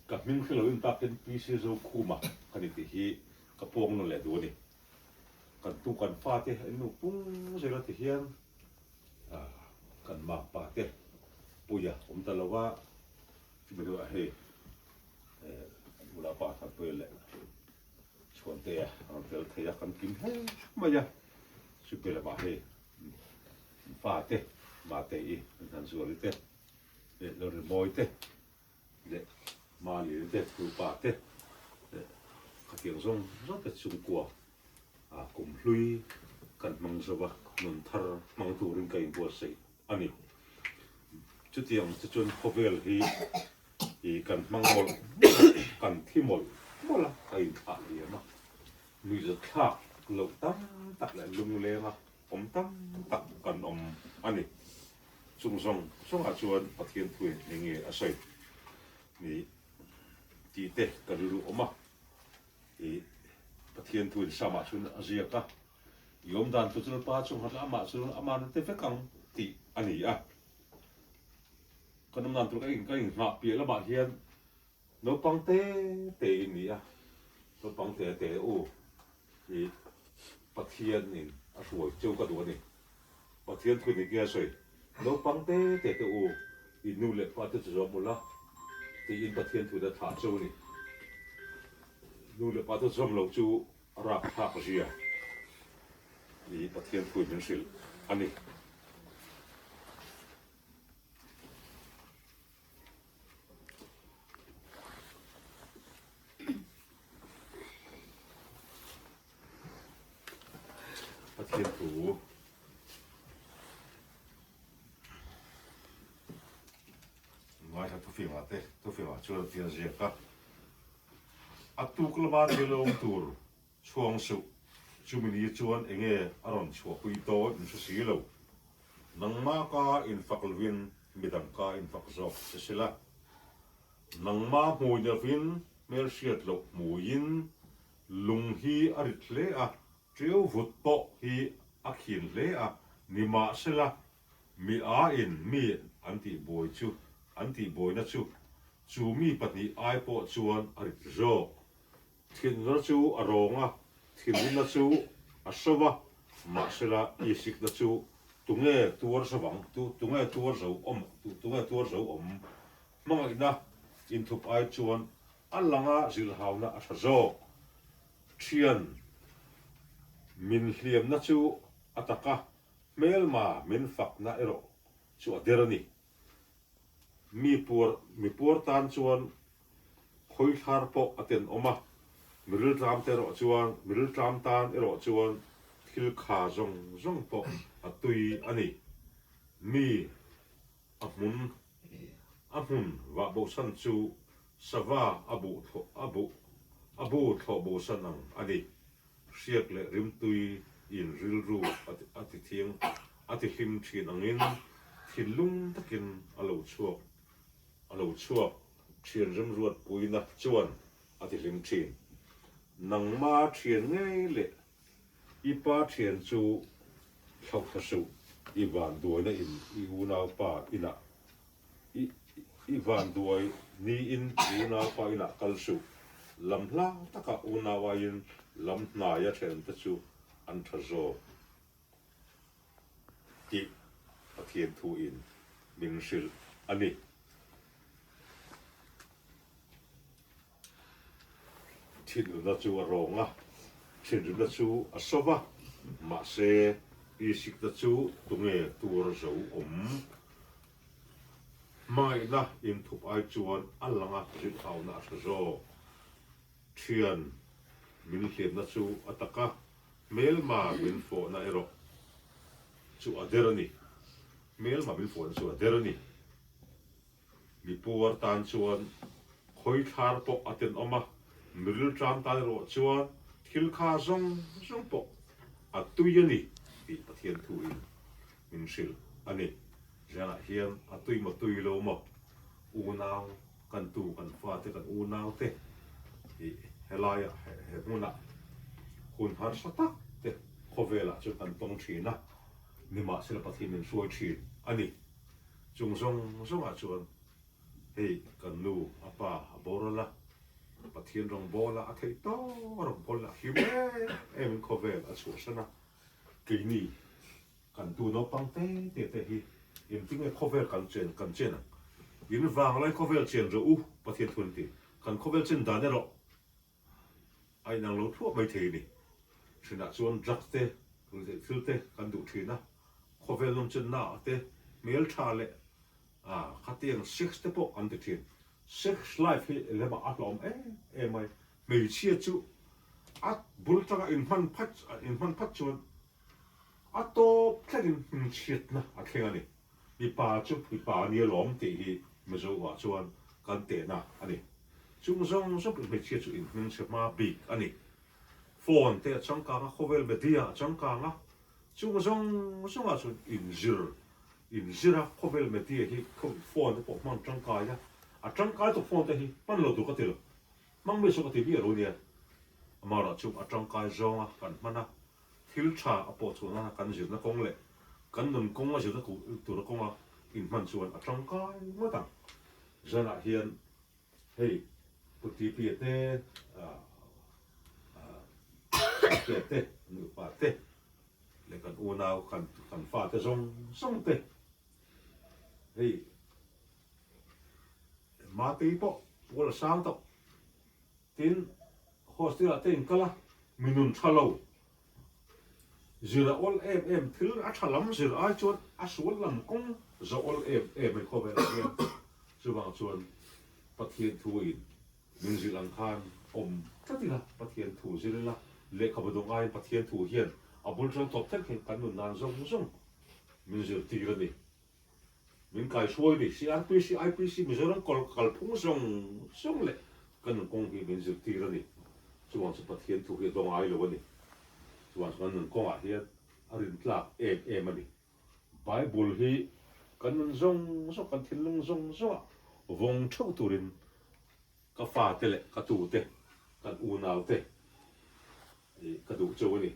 Ka hming hre loin takin PC Zokhuma ka ni tih hi ka puang nawn leh duh a ni. Kan tu kan fate an nu pung zel a ti hian kan makpa te puia awm ta lo a, chumi deuhah hei kan ula pa Thanpuia leh Chhuantea a rawn tel thei a, kan kim hle mai a, chumi lamah hei fate Matei an han zuali te leh Lorimawi te leh Malian te Tupa te leh khatiang zawng zawng te chungkua ah kum hlui kan hmang zo a, nun thar hmang turin ka inbuatsaih a ni. Chutiang chu chuan khawvel hi ih kan hmang mawlh mawlh a, kan thi mawlh mawlh a, ka inthlah liam a, nuihzathlak loh tam tak leh lungleng a awm tam tak kan awm a ni. Chung zawng zawngah chuan Pathian thuin eng nge a sawi ni tih te ka rilru awm a, ih Pathian thuin Samah chuan a ziak a, I awm dan tur chu Lalpa chung khat la amah chu ama'n a ti vek ang tih a ni a. Kan awm dan tur ka in ka inghah piah lamah hian naupang te te in ni a, naupang te te u ih Pathianin a hruai cheu ka duh a ni. Pathian thu dik nge a sawi? Naupang te te te u, i nu leh pa te chu zawm ula, tiin Pathian thu in a thlah cheu a ni. Nu leh pa te zawm loh chu a rapthlak zia i Pathian thu in min hrilh a ni. Pathian thu ngaithla thufingah te thufingah chuan a thian ziak a, a tuk lama thil awm tur chhuang suh chumi ni chuan enge a rawn chhuahpui dawn in hre si lo, nangmah ka infak lovin midang ka infak zawk che sela, nangmah hmui lovin hmelhriat loh hmuiin Lung hi a rit hle a, ṭiau vut pawh hi a khin hle a, nimahsela mi aiin mi an tihbuai chu an tihbuaina chu chu mi pahnih ai pawh chuan a rit zawk. Thinna chu a rawng a, thinrimna chu a so va, mahsela isikna chu tunge tuar zo ang, tunge tuar zo awm, tunge tuar zo awm? Hmangaihna inthup ai chuan A langa zilhauna a tha zawk. Thian, min hliamna chu a tak a, hmelma min fakna erawh chu a der a ni. Mi puar, mi puar tan chuan khawithlar pawh a tenawm a, mi riltlam te erawh chuan, mi riltlam tan erawh chuan thil kha zawng zawng pawh a tui a ni. Mi. A hmun a hmun vah bosan chu sava a buh thlawh a buh a bu thlawh bosan ang a ni. Hriak leh rimtui in rilru a a ti thiang a ti hlim thin angin thinlung takin a lo chhuak a lo chhuak thian remruat puina chuan a ti hlim thin. Nangma thian ngei leh I pa thian chu thlauh tha suh, i vanduaina in i unaupa inah i i vanduai niin i unaupa inah kal suh, lam hla taka unau aiin lam hnaia thiante chu an tha zawk tih Pathian thuin min hrilh a ni. Thinruna chu a rawng a, thinruna chu a sawm a, mahse Isikna chu tunge tuar zo awm? Hmangaihna inthup ai chuan a langa zilhauna a hre zawk. Thian min hliamna chu a tak a, hmelma min fawhna erawh chu a der a ni. Hmelma min fawhna chu a der a ni. Mi puar tan chuan khawithlar pawh a tenawm a, mi rilṭam tan erawh chuan thil kha zawng zawng pawh a tui a ni tih Pathian thuin min hrilh a ni. Zanah hian a tui maw tui lo maw unau kan tu kan fate kan unau te ih helaiah he hmunah hun harsa tak te khawvelah chuan kan tawng thin a, nimahsela Pathian min hruai thin a ni. Chung zawng zawngah chuan hei kan nu a pa a boral a. Pathian rawngbawla a theih tawk a rawn bawl a hlim em em in khawvel a chhuahsan a, keini kan tu naupang te te te hi engtinge khawvel kan chen kan chen ang? In vanglai khawvel chen rawh u Pathian thu an ti, kan khawvel chen dan erawh a inang lo thuak mai thei a ni. Thinah chuan drugs te, ruihtheih thil te kan duh thin a, khawvel nawmchenna ah te hmeltha leh khatiang sex te pawh an ti thin. Sex life hi lemah a hlawm em em mai. Hmeichhia chu a bul tanga inhman phat inhman phat chuan a tawp thlengin hmingchhiatna a thleng a ni. Mipa chu mipa a nia lawm tih hi Mizo-ah chuan kan tehna a ni. Chung zawng zawng pawh hmeichhia chu inhmingchhe hma bik a ni. Phone te a changkang a, khawvel media a changkang a, chung zawng zawngah chuan inzir inzir a, khawvel media hi phone te pawh hman tangkai a, a tangkai tawk phone te hi hman lo tur ka ti lo, hmang mi chu ka ti miah lo nia. Amaherawhchu a tangkai zawnga kan hman a, Thil tha a pawh chhuah nana kan zirna kawng leh kan nun kawng a zirna tura kawnga inhman chuan a tangkai ngawt ang. Zanah hian hei Pu Tipia te, Patea te, nupa te leh kan unau kan fate zawng zawng te hei Matei pawh Puala sang tawh. Tin, hostel ah te in kal a, mi nun tha lo, zir a awl em em, thil a tha lam zir ai chuan a sual lam kawng zo awl em em mai khawvel ah hian. Chuvang chuan Pathian thu in min zilh ang khan awm tlat ila, Pathian thu zir ila, lehkhabu dawng aiin Pathian thu hian a bul tang tawp thleng hian kan nun nan zawng zawng min zirtir a ni. Min kaihruai ni CRPC, IPC, Mizoram kalphung zawng zawng leh ka nun kawng hi min zirtir a ni. Chuvang chu Pathian thu hi a dawng ngai lo a ni. Chuvang chu kan nun kawngah hian a rintlak em em a ni. Bible hi kan nun zawng zawng, kan thinlung zawng zawngah vawng theuh turin ka fate leh ka tute, kan unaute Ih, ka duh cheu a ni.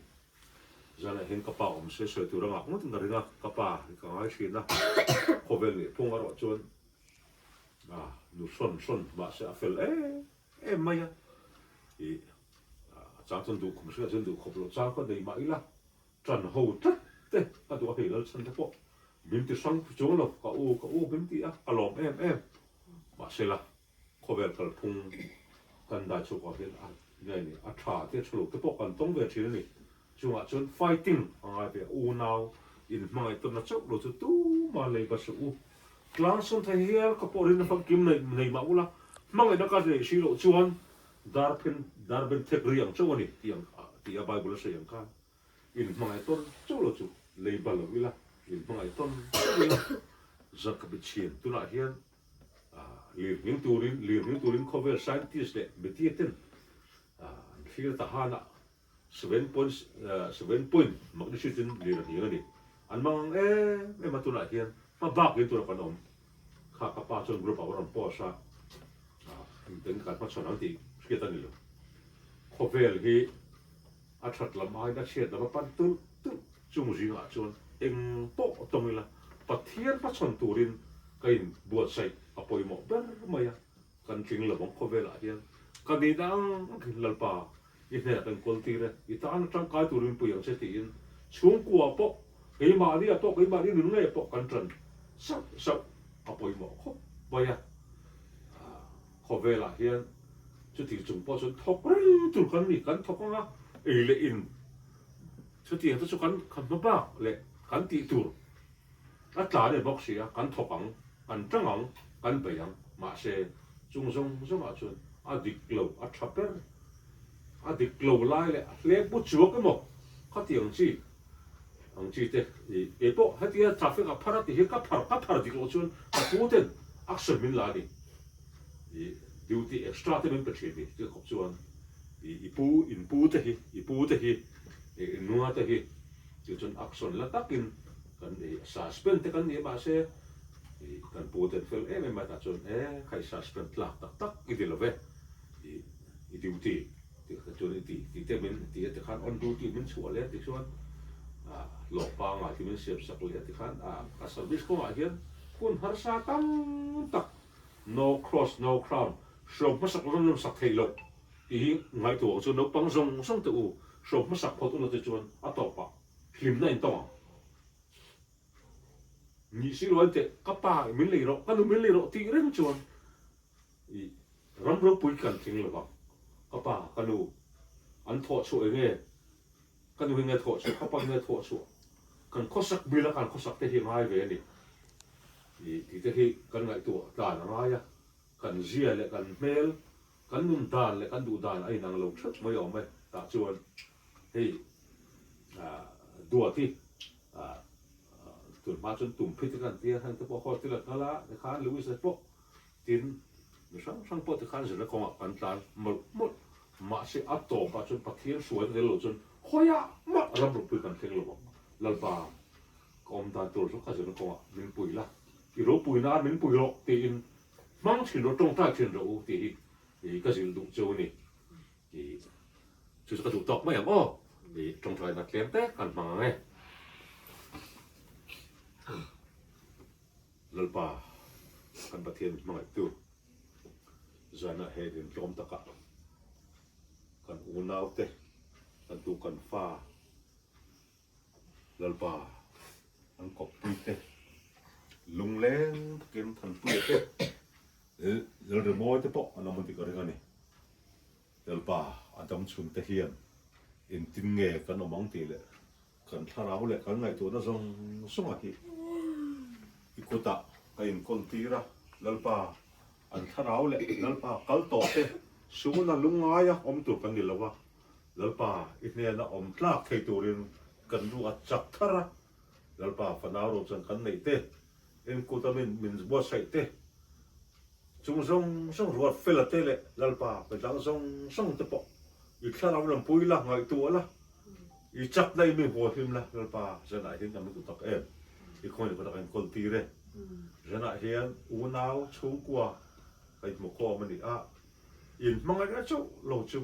Zanah hian ka pa awm se sawi tur a ngak ngawt in ka ring a, ka pa hi ka ngai thin a, khawvel nih phung erawh chuan ah nu hrawn hrawn mahse a fel em em mai a. Ih, a chang chuan duh khawp hriat chuan duh khawp loh chang ka nei mah ila, ṭan ho tlat te ka duh a hei lalchhan te pawh min ti hrang chuang lo, ka u ka u min ti a, ka lawm em em. Mahse la. Khawvel kalphung kan dai chhuak ah hian a nge ni a tha te tha lo te pawh kan tawng ve thin a ni. Chungah chuan fighting a ngai ve a, unau in hmangaih tawnna chauh lo chu tumah lei ba suh u. Tlang sawn thei hial ka pawh rinna famkim nei nei mah ula, hmangaihna ka neih si loh chuan dar phen dar ben thek ri ang chauh a ni tih ang tih a Bible a sawi ang khan in hmangaih tawn chauh lo chu lei ba lo ila, in hmangaih tawn chauh ila zan ka bichhin tunah hian Lirnghing turin lirnghing turin khawvel scientist leh media ten an thlir ta han a, 7.7 point magnitude in lir a nghing a ni. An mang ang em em a tunah hian hma bak in tura kan awm. Kha ka pa chuan group ah a rawn post a, engtin kan hmachhawn ang tih hriat a ni lo. Khawvel hi a that lam aiin a chhiat lam a pan tulh tulh chung zingah chuan eng pawh tawng ila Pathian hmachhawn turin ka in buatsaih a pawimawh ber mai a, kan tling lo ang khawvelah hian ka nihna ang angin Lalpa i hnenah kan kawl tir e, i tan tangkai turin pui ang che tiin chhungkua pawh keimahni ah pawh keimahni nun ngei pawh kan tan sauh sauh a pawimawh khawp mai a. Khawvelah hian chuti chung pawh chuan thawk reng tur kan ni, kan thawk ang a, ei leh in chutiang te chu kan kan hma bak leh kan tih tur a tla leh bawk si a, kan thawk ang, kan tang ang, kan bei ang, mahse chung zawng zawngah chuan a dik lo, a tha ber, a dik lo lai leh a hlep bu chuak emaw khatiang chi ang chi te i keipawh hetia traffic a phar a tih hi ka phar ka phar dik loh chuan ka pu ten action min la a ni i duty extra te min pe thin ni chu khawp chuan i i pu in pu te hi i pu te hi i nua te hi chu chuan action la takin kan i suspend te kan ni a mahse i kan pu ten fel em em a tah chuan e kha i suspend tlak tak tak i ti lo ve i i duty Tih kha chuan i ti tih te min ti a tikhan on duty min chhuah leh a tichuan ah hlawh pangai te min siam sak leh a tikhan ah ka service kawngah hian hun harsa tam tak no cross no crown hriam hmasak rawn rawn sak theih loh. Tih hi ngaihtuah ang chu naupang zawng zawng te u hrawm hmasak phawt ula te chuan a tawpah hlimna in tawng ang. Nih si lo enteh ka pa min lei rawh, ka nu min lei rawh tih reng chuan i ram ropui kan tling lo vang. Ka pa, ka nu an thawh chhuah eng nge, ka nu hi nge thawh chhuah, ka pa hi nge thawh chhuah, kan khawsak bila kan khawsak te hi a ngai ve a ni. I tih te hi kan ngaihtuah tlan a ngai a, kan zia leh kan hmel Kan nun dan leh kan duh dan a inang lo theuh mai awm e. Tah chuan hei duat hi tun hma chuan tum phit te kan tia heng te pawh haw tilat nghal a tikhan Louis te pawh tin mi hrang hrang pawh tikhan zirna kawngah kan tlan mawlh mawlh mahse a tawpah chuan Pathian hruaina tel lo chuan khawiah mah ram ropui kan thleng lo ang Lalpa ka awm dan tur chu ka zirna kawngah min pui la i ropui nan min pui rawh tiin Hmang thin rawh, tawngtai thin rawh u tih hi ka zilh duh chu a ni. Chu chu ka duh tawk mai ang aw. Tawngtaina tlem te kan hmang ang e. Lalpa kan Pathian min hmangaihtu zanah he din tlawm takah kan unaute, kan tu kan fa, Lalpa an kawppui te lungleng takin Thanpuia te Lalrimawi te pawh an awm a tih ka ring a ni. Lalpa a dam chhun te hian engtin nge kan awm ang tih leh kan thlarau leh kan ngaihtuahna zawng zawng a hi i kutah ka inkawl tir a, Lalpa an thlarau leh Lalpa kal tawh te suna lungngaia awm tur kan ni lo a, Lalpa, i hnena awm tlak thei turin kan ru a chak thar a, Lalpa fanau ro chuan kan neih te, enkuta min min buatsaih te, chung zawng zawng ruat fela te leh Lalpa pe dang zawng zawng te pawh i thlarau rampui la, ngaihtuah la, i chakna i mi hualhim la, Lalpa zanah hian kan duh tak em, i khawngaih ka tak enkawl tir e. Zanah hian unau chhungkua ka inhmukhawm a ni a, inhmangaihna chauh lo chu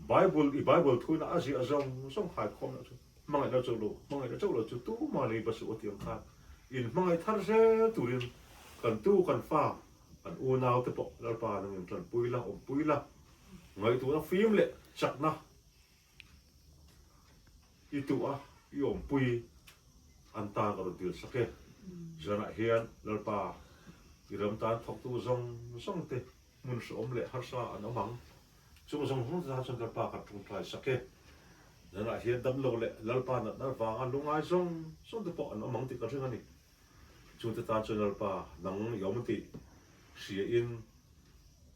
Bible i Bible thuina a ziah zawng zawng haikhawmna chu hmangaihna chauh lo hmangaihna chauh lo chu tumah lei basuh a tih ang khan in hmangaih thar zel turin kan tu kan fa kan unau te pawh Lalpa nang in tanpui la awmpui la ngaihtuahna fim leh chakna i tuh a i awmpui an tan ka rawn dil sak e zanah hian Lalpa i ram tan thawktu zawng zawng te Hmun hrehawm leh harsa an awm ang. Chung zawng zawng zan chuan Lalpa kan tawngtai sak e. Zanah hian damlo leh Lalpa natna vanga lungai zawng zawng te pawh an awm ang tih ka ring a ni. Chungte tan chuan Lalpa nang i awm tih hria in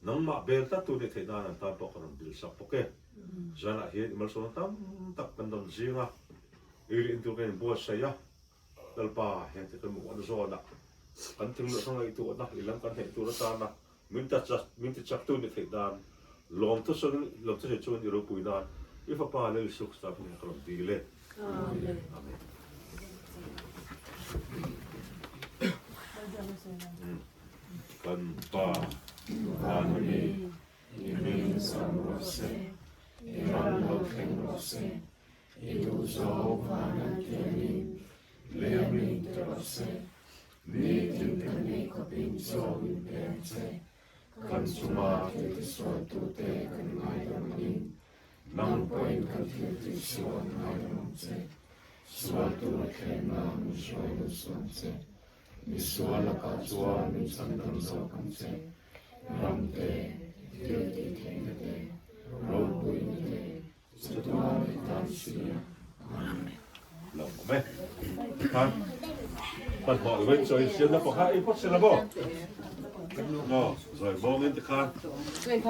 nangmah bel tlat tu nih theih nan an tan pawh ka rawn dil sak bawk e. Zanah hian i malsawmna tam tak kan rawn zing a, ei leh in tur kan inbuatsaih a. Lalpa hengte kan muhna zawnah kan thingluah ka ngaihtuahna i lam kan hneih tur atana min ta chak min ti chaktu ni theih nan lawmthu sawiin lawmthu sawi chungin i ropui nan i fapa Lal Isu Krista hmingah ka rawn dil e. Amen. Kan Pa van mi i hming sam rawh se, i ram lo thleng rawh se, I duh zawk van an tiangin lei min ti rawh se. Nitin kan ei khawpin chaw min pe ang che. Kan chunga thil tisualtute kan ngaidam angin, nang pawhin kan thil tihsual ngaidam ang che. Sual tura thlenna min hruai lo suh ang che. Misual lakah chuan min chhandam zawk ang che. Ram te, thil tihtheihna te, ropuina te,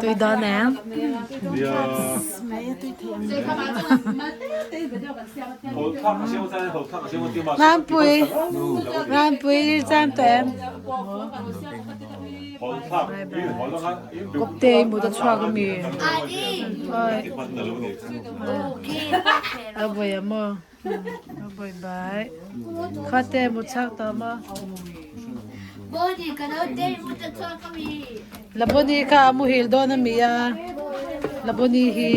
Tui dawn em? Rampui Rampui cham tawh em? Kawpte i mut a chhuak a mi? A vawi a maw? A vawi bai. Khate mut chhuak tawh maw? Laboni kha a muhil dawn a mi a? Laboni hi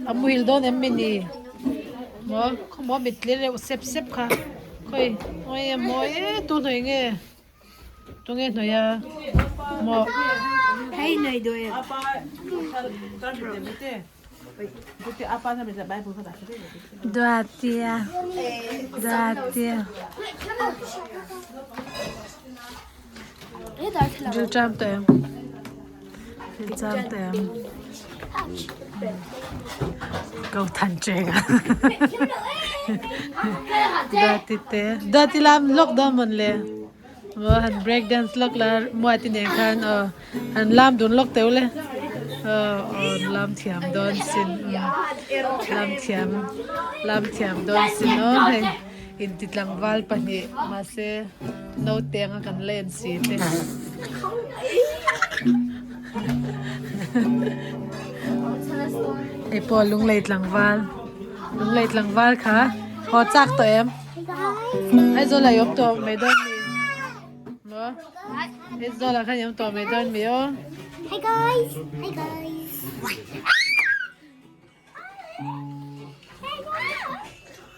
a muhil dawn em mi ni? Maw khawmaw mit tlir reuh sep sep kha. Khawi, oi a mawi e, tu hnawih nge? Tunge hnawih a maw? Hei hnawih duh em? Duatia Duatia Rilṭam tawh em? Rilṭam tawh em? Ko than cheng a. Duati te Duati lam lawk dawn mawn le. Maw han break dance lawk la Muati nen khan aw han lam dun lawk teuh le. Aw aw lam thiam dawn sin lam thiam lam thiam dawn sin aw hei inti tlangval pahnih mahse naute anga kan la en si te. Hei pawh lunglei tlangval lunglei tlangval kha haw chak tawh em? Aizawl ah i awm tawh mai dawn mi? Maw? Aizawl ah khan i awm tawh mai dawn mi aw? Hi guys! Hi guys!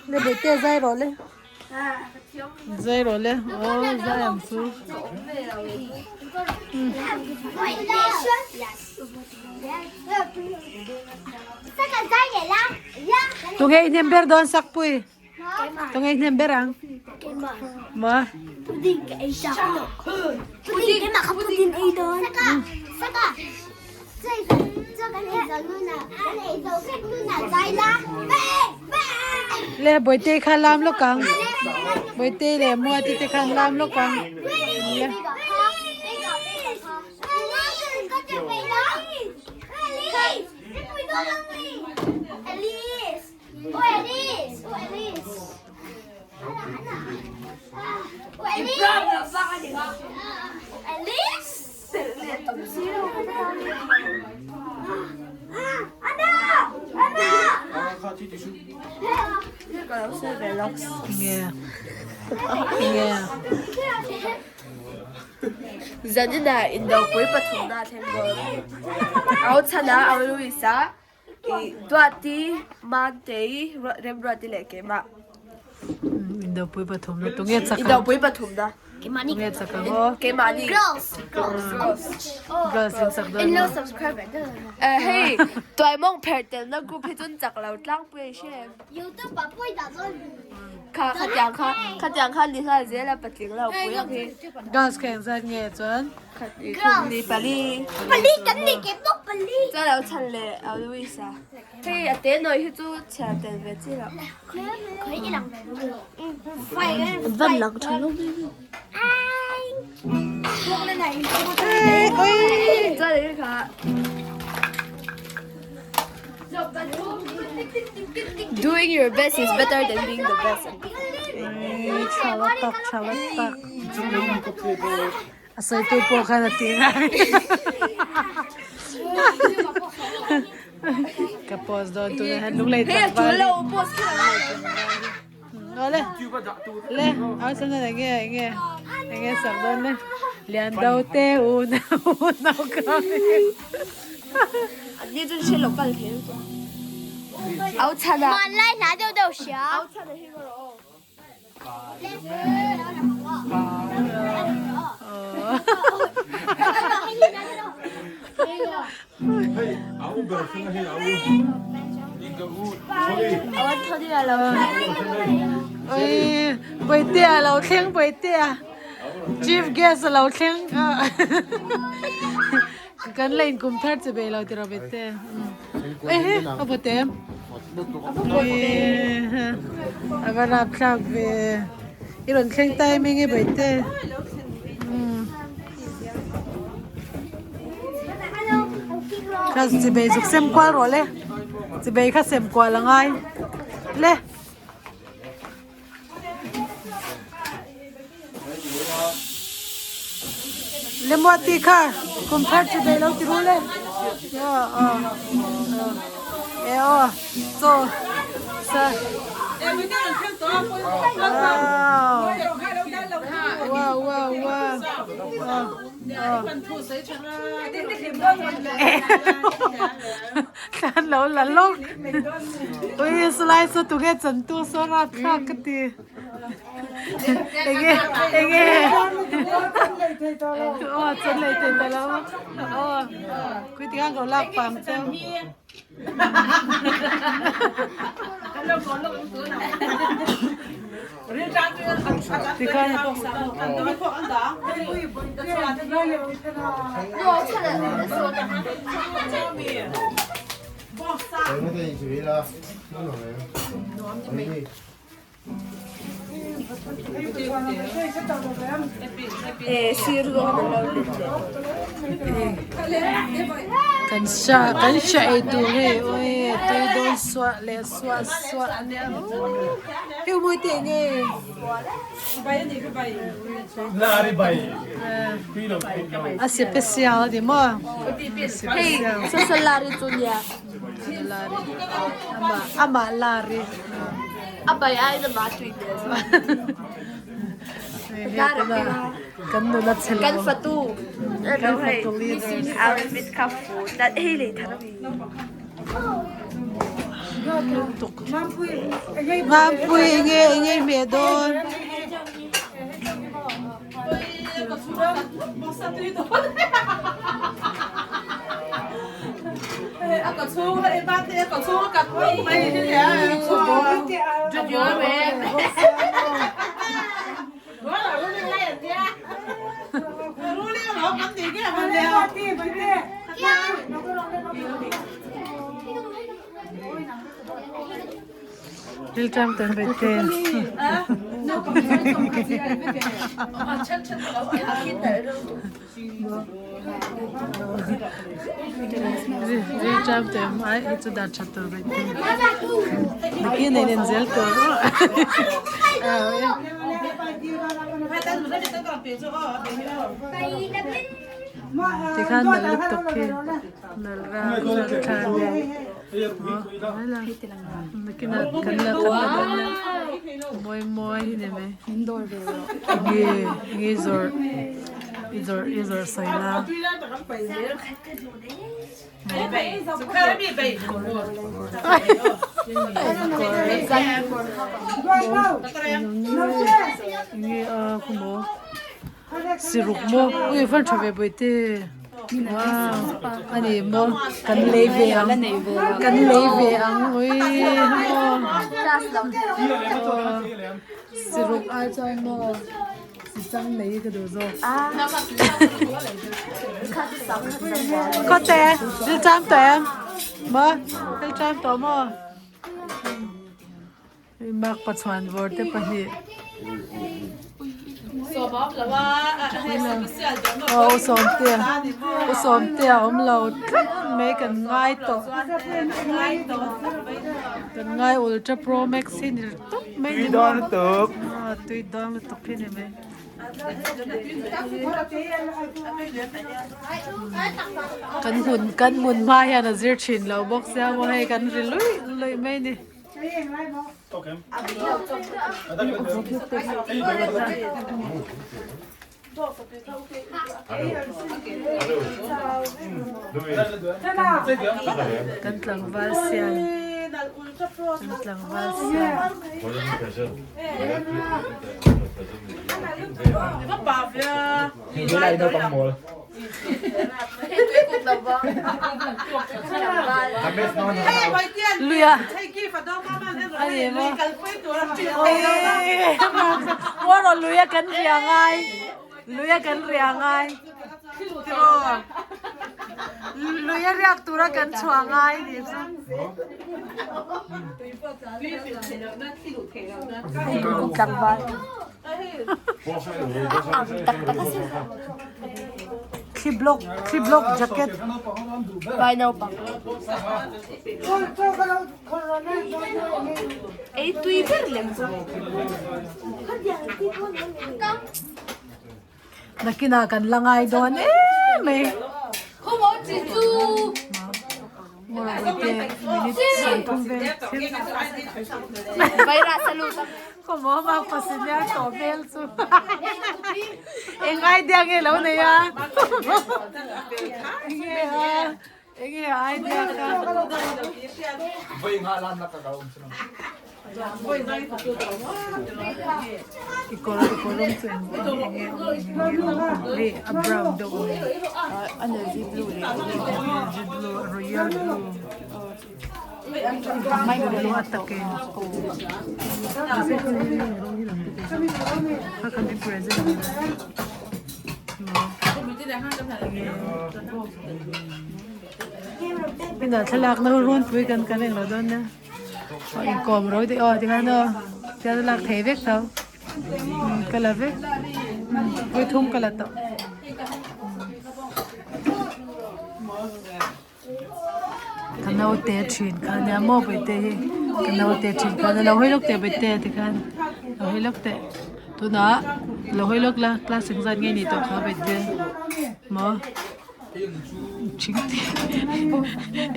Le bete zai rawh le. Zai rawh le. Aw zai ang chu. Tunge i hnem ber dawn sak pui. Tunge i hnem ber ang. Maw. Puding ka ei chak lo. Puding keimah kha puding ei dawn. Saka saka. Le Bawihte kha lam lawk ang. Bawihte leh Muati te khan lam lawk ang. Le. Nge. Nge. Zanina indopui pathumna a thleng dawn. Au chhana, au Louis-a, i Duati, Mantei, Remruati leh keimah. Indopui pathumna tunge chak ang? Indopui pathumna. Tunge chak ang aw? Keimahni. Girls. Girls. Girls in chak dawn maw? Hei, Tuaimawng pherh telna group hi chun chak lo tlangpui a i hre em? Kha khatiang kha khatiang kha ni nghal zel a patling lo pui ang hi. Girls kha engzat nge chuan? Khat ni thum ni pali. Pali kan ni ke bawk pali. Chuan lo chhan leh a Louis a. Hei a te nawi hi chu chhiar tel ve chi loh. Van lang tha lo mai. Chuan hei kha. Doing your best is better than being the best. Thala tak, thala tak. A sawitu pawh khan a ti ngai. Ka post dawn tuna hian lunglei tlangval hi. Awle. Le, au chana enge enge enge sak dawn le. Lian do te u nau nau ka. Ni chu hre lo kal thei chu. Au chana. Man lai hla deuh deuh hria. Au chana hi rawh aw. Hei, au ber thing hi au. Oi, Bawihtea a lo thleng Bawihtea. Chief guest a lo thleng. Kan la inkum thar che bei lo tiraw Bawihte. Ehe, a bawt em? Oi, a va rapthlak ve. I rawn thleng timing e Bawihte. Kha chibei zuk sem kual rawh le chibei kha sem kual a ngai le. Le muati kha kum thar chibei lo ti ru le. E aw chaw sa. Wow wow wow. Thlan lo la lawk. Ui salai saw tunge chantu saw rapthlak ka ti. Enge enge aw chon lei thei tawh lo aw khui tikhan ko lak pam cheu. Tikhan Kan sha kan sha ei tur hei awi tui dawn suah leh suah suah a nia hei mawi teh nge a special a ni maw Hei Amah lari. A bai aiin amah a tui hmel zawk. Kan nula chhe lo. Kan fatu. Kan fatu leaders. Outfit kha fu tlat hei lei thar ami. Mampui enge enge hmeh dawn. Rilṭam tan ve te. Rilṭam te mai hi chu dan ṭhat tur ve te. Nakin in en zel tur. Tikhan nalh lutuk khi. Nalh ram thla nen. Mawi mawi hi ni mai nge nge zawrh i zawrh i zawrh sawi la. Nge a khaw maw siruk maw ui van tha ve bawihte. Wow ani maw kan lei ve ang kan lei ve ang ui siruk ai chuan maw sichang nei ka duh zawk khawte thil cham tawh em maw thil cham tawh maw. Mak pachuan vawr te pahnih. Aw u Sawmtea u Sawmtea awm lo tlat mai kan ngai tawh kan ngai ultra pro max hi ni tawp mai ni maw tui dawn lutuk hi ni mai. Kan hmun kan hmun hma hian a zir thin lo bawk sia maw hei kan ri luih luih mai ni. Kan tlangval sial kan tlangval sial. Luia ani maw Muara luia kan ria ngai luia kan ria ngai tiraw luia riak tura kan chhuah ngai ni chu. Thli block thli block jacket. Vai naupang. Ei tui ber lem chu. Nakinah kan la ngai dawn em mai. Eng idea nge lo nei a enge a enge idea kha. I kawr i kawr rawng chu eng eng enge awm eng enge awm hei a brown deuh awm A navy blue leh navy blue royal blue blue a takin kha kha min present Inah thlalak na runpui kan kal englo dawn nia aw inkawm ro tih aw tikhan aw tiang lak thei vek tho ka la vek vawi thum ka la tawh. Ka naute thin kha nia maw Bawihtei hi ka naute thin kha nia lo hawi lawk teh Bawihtei tikhan lo hawi lawk teh tunah lo hawi lawk la class engzat nge ni tawh kha Bawihtei maw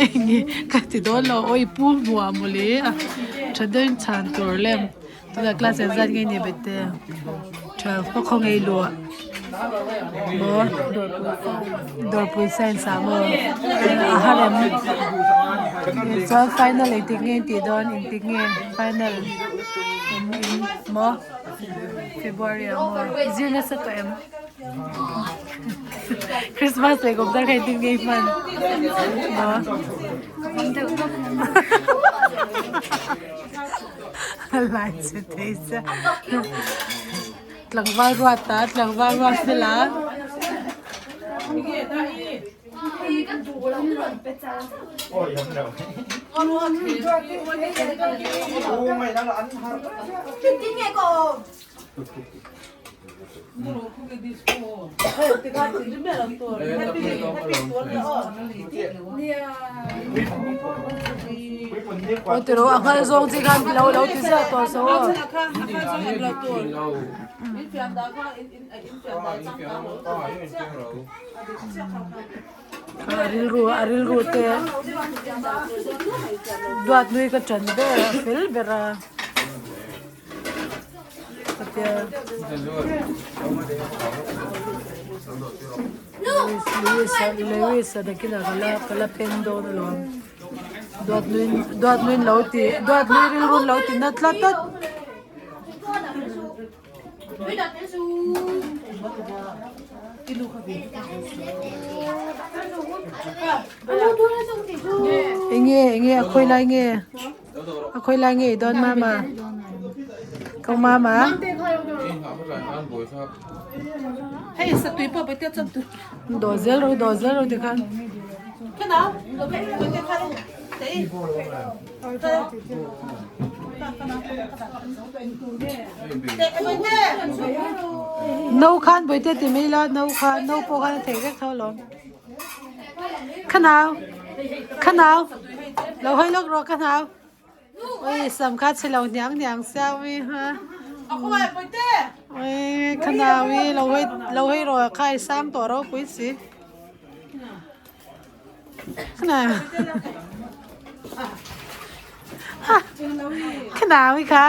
eng nge ka ti dawn lo aw i pu hmuh ah mawle a tha deuhin chhan tur lem tunah class engzat nge ni Bawihtei 12 pawh khaw ngei luah maw dawrpui science ah maw a har em chuan final engtik nge in tih dawn engtik nge final maw February ah maw zir nasa tawh em Christmas leh kum thar kha engtin nge i hman maw Lai che thei che. Tlangval ruat a, tlangval ruat fel a. Aw tiraw a nghal zawng chi khan lo lo ti ziah tawh so aw. A rilru a rilru te duat nui ka ṭan ber a fel ber a. Lewis a nakinah ka la ka la pen dawn alawm duat nui duat nui lo ti duat nui rilru lo ti na tlat a. Enge enge a khawi lai nge. A khawi lai nge i dawn mama? Ko mama? Daw zel ro daw zel ro tikhan. No khan bawihte ti mai la no kha no pawh khan a theih vek tho alawm. Ka nau ka nau lo hawi lawk rawh ka nau ui sam kha chhe lo hniang hniang sia ui ha ui ka nau i lo hawi lo hawi rawh kha i sang tawh ropui si ka nau ka nau i kha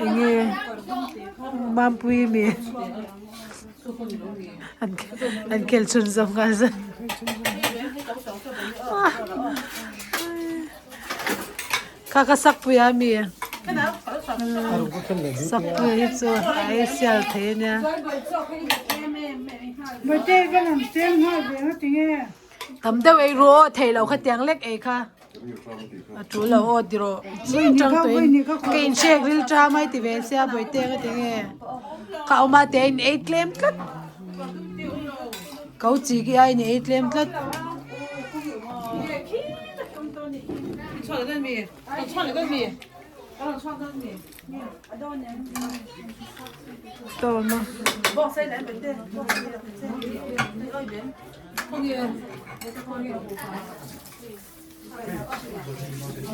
enge mampui mi. An khel chhun zawm nghal zat. Kha kha sakpui a mi. Sakpui hi chu a ei sial thei a nia. Tam deuh ei ru aw thei lo kha tiang lek ei kha. A tul lo aw ti rawh chiang chang tawhin ka inhrek ril ta mai ti ve sia bawihte ka ti nge ka awm a te a in ei tlem tlat ko chi khi a in ei tlem tlat.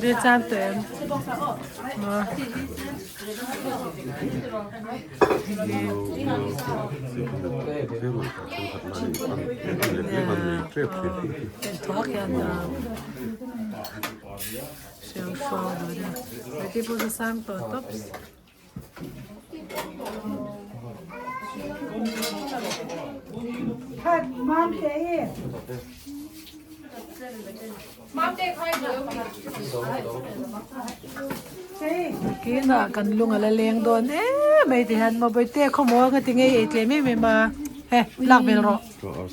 Be chang tawh em? Maw? Thuak hian hreu hruau dawn a. Heti pawh chu sang tawh tawp. Kinah kan lung a la leng dawn em mai ti hian maw Bawihte khawmaw nga ti ngei ei tlem em em a he lak vel rawh.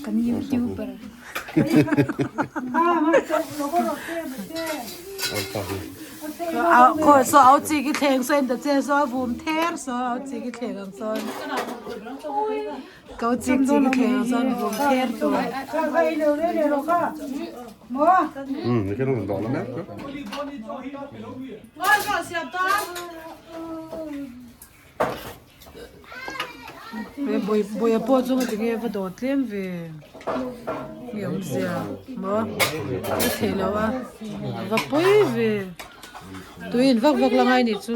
Kan youtuber. Khaw saw au chi ki thleng saw en ta che saw a vum ther saw au chi ki thleng ang sawn kau chik chi ki thleng ang sawn vum ther tur. Bawiha pawh chu nga tinge va dawh tlem ve nge awmzia maw ka theih loh a va pawi ve tui in vak vak la ngai nih chu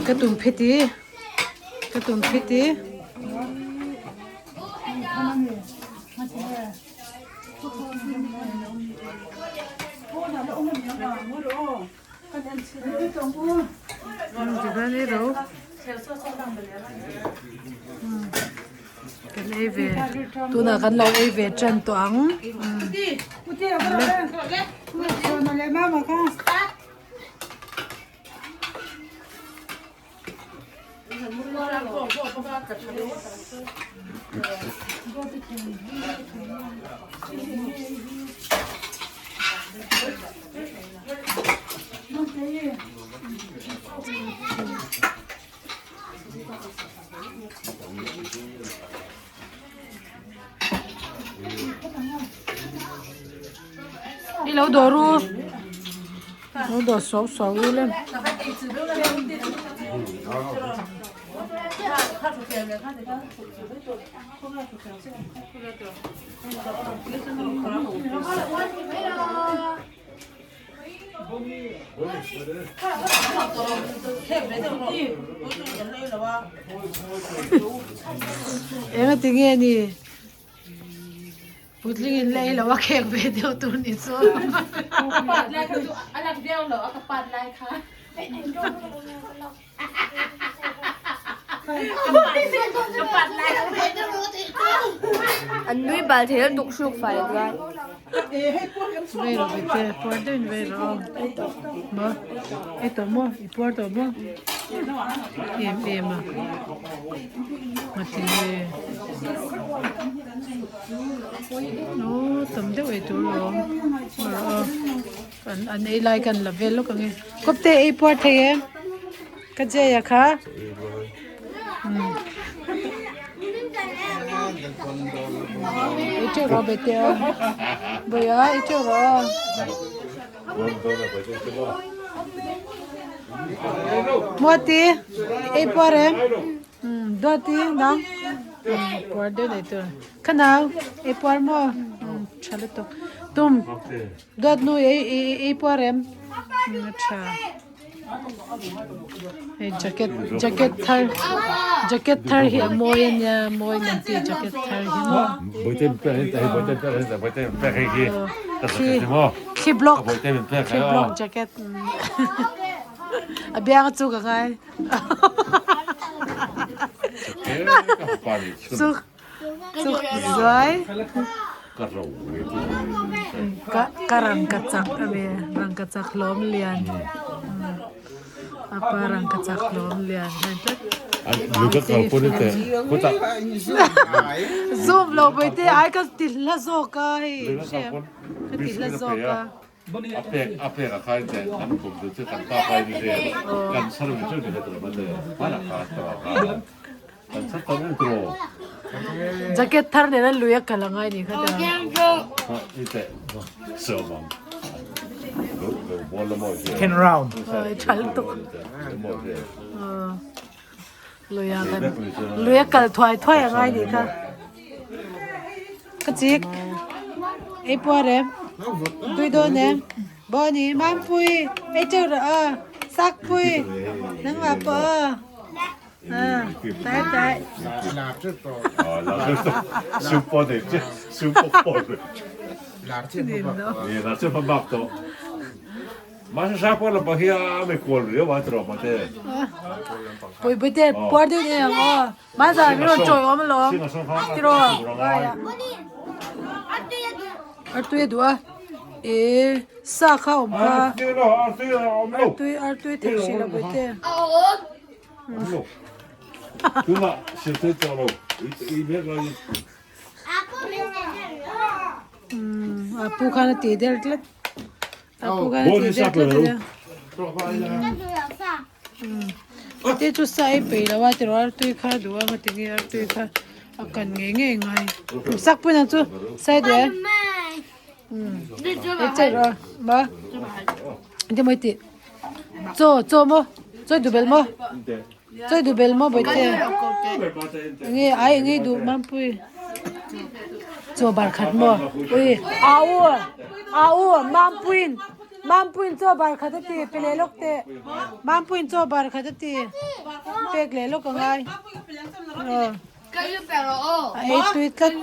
ka tum phiti ka tum phiti. Kan ei ve tunah kan lo ei ve tan tawh ang. I lo dawr u lo dawr suau suau u le. Eng a ti nge ni Puitling in la ei lo a khek ve deuh tur ni chu. An nui bal thei lutuk hruk fai chuan. Vei rawh Bete, puar deuhin vei rawh aw. Maw? Ei tawh maw? I puar tawh maw? Em em a. Ngati nge? Aw tam deuh ei tur lawm. Rawh aw. Kan an ei lai kan la vel lawk ang e. Kawpte ei puar thei em? Ka Jay a kha. Ei teuh rawh Bete aw. Bawiha ei teuh rawh aw. Muati ei puar em? Duati nang puar deuh nei tur. Ka nau ei puar maw? Tha lutuk. Tum Duat nu ei puar em? A tha. Hei jacket jacket thar jacket thar hi a mawi a nia mawi nan tih jacket thar hi maw. Thli block thli block jacket a biang chu ka ngai. Chuk chuk zuai ka ka rangkachak a ni rangkachak hlawm lian apa rangkachak hlawm lian hei tlat zoom lo pawh ai ka ti hla zawk a hei ka ti hla zawk a. A pek a pek a khai te kan kum tu chu kan pa pai ni ve kan char mi chu ni hetro ma te mana kha to kha kan char tam em tro Jacket thar nena lui a kal angai ni kha ta. I te so bang lo lo bol lo mo je Ten round. Oi thal tuk. Lui a kan lui a kal thuai thuai angai ni kha. Ka chik ei puar em tui dawn em Bawni Mampui ei teuh rawh aw Sakpui nangmah pawh aw tai tai. Mahse sa pawh lampang hi a mei kual riau a tiraw mate. Pui pui te puar deuh deuh ang aw. Mahse mi rawn chawi awm alawm. Tiraw. Artui a duh a. E sa kha awm kha. Artui artui thei hrih lo pui te. Tunah siam thei tawh lo. I mek lai in. A pu khan a tih der tlat. A pu khan a tih der tlat a nia. Te chu sa ei peih lo a tiraw artui kha duh a ngati nge artui kha a kan ngei ngei ngai. Sak pui nang chu sai duh e. Ei che rawh ma. Engtin maw i tih? Chaw chaw maw? Chaw i duh belh maw? Chaw i duh belh maw bawihte? Enge ai enge i duh Mampui? Chaw bar khat maw? Ui au au Mampuiin Mampuiin chaw bar khat a ti pe leh lawk teh Mampuiin chaw bar khat a ti pek leh lawk a ngai aw. A ei tui tlat.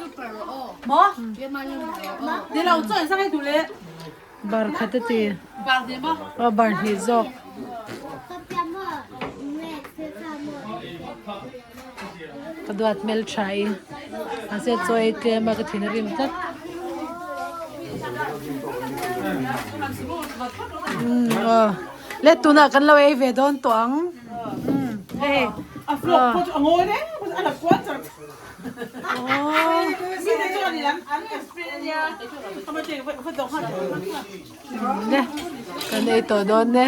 Bar khat a ti. Aw bar hnih zawk. Ka duat hmel tha i. Mahse chaw ei tlem a ka thin a rim tlat. Aw le tunah kan lo ei ve dawn tawh ang. Hei A vlog pawh chu a ngawi reng a la kual char char. Mi te chuan i lam an explain a nia. Ama te va va dawng nghal Le kan ei tawh dawn e.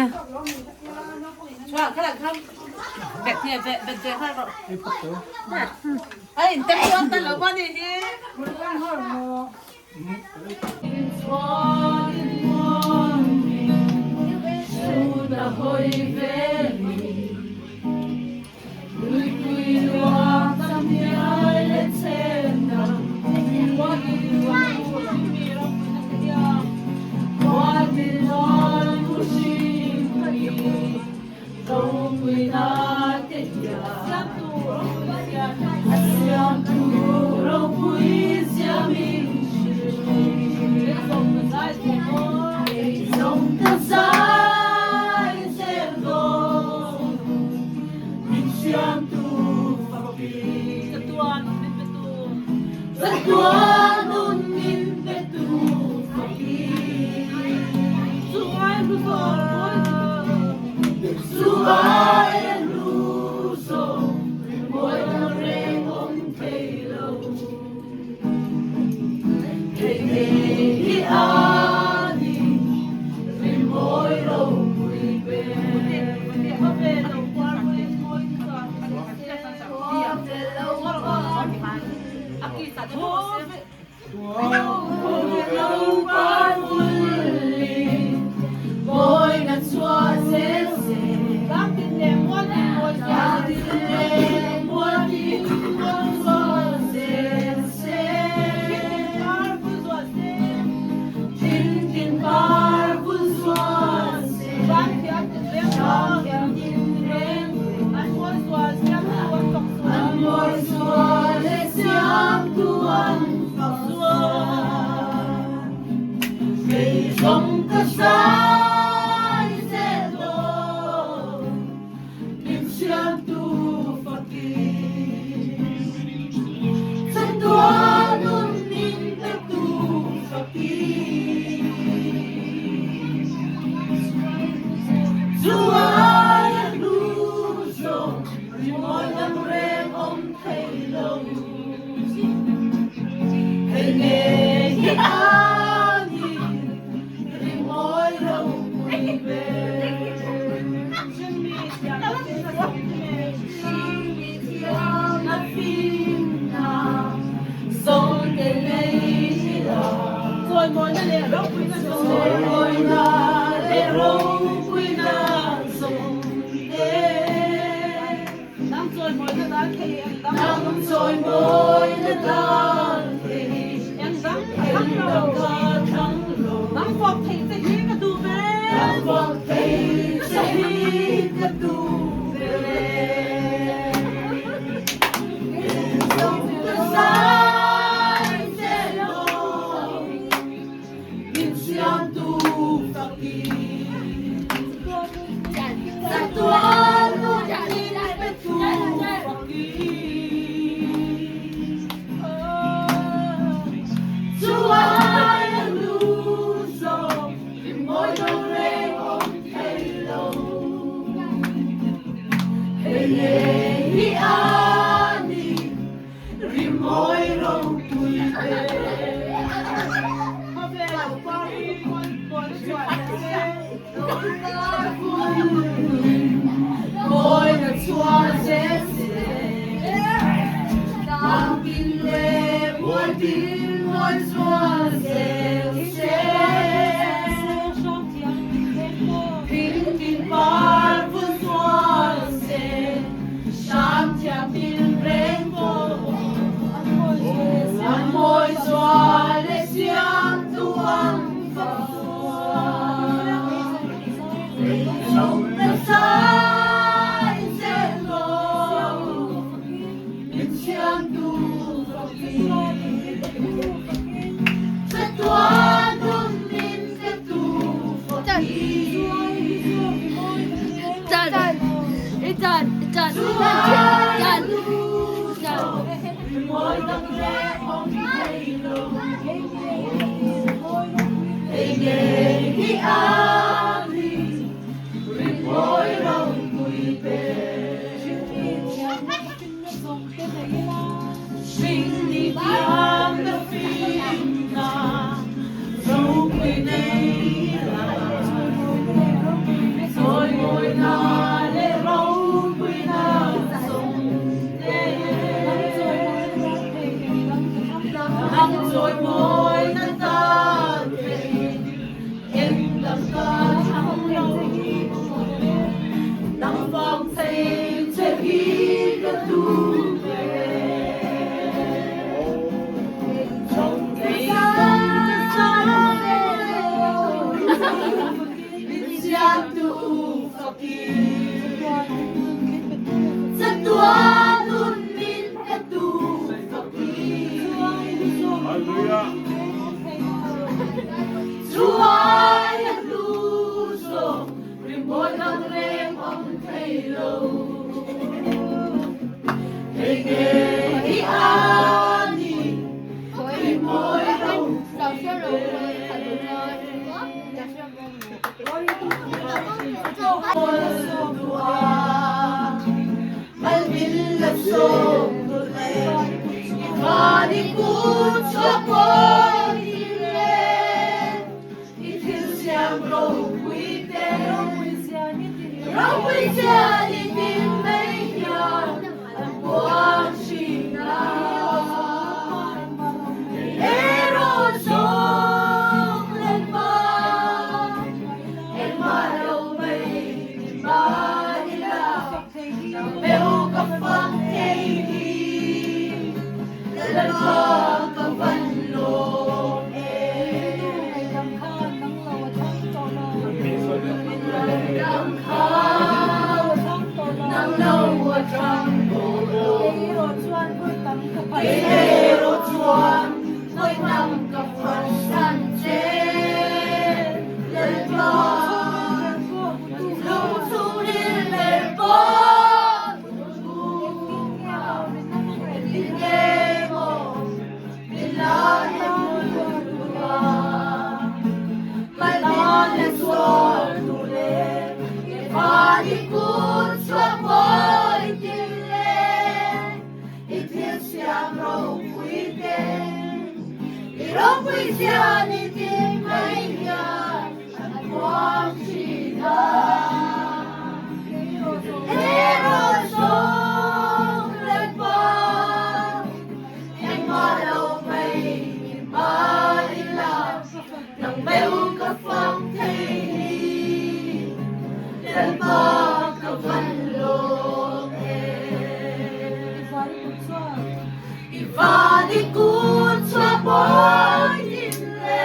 I van i kut chhuah mawi tin le.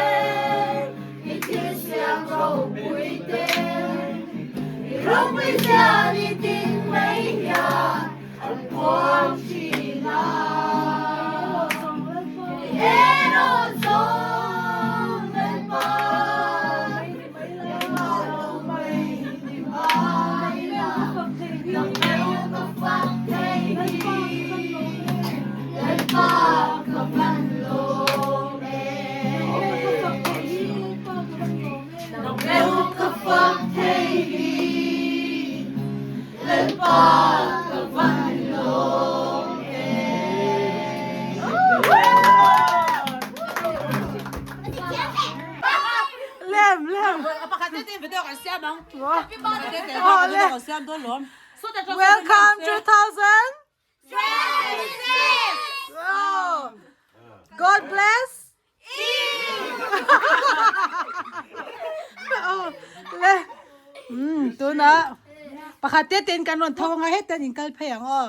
Lem lem. Aw le. Welcome 2000. Wow. God bless. Aw le. Um tuna pakhat te ten kan rawn tho anga heta in kal phei ang aw.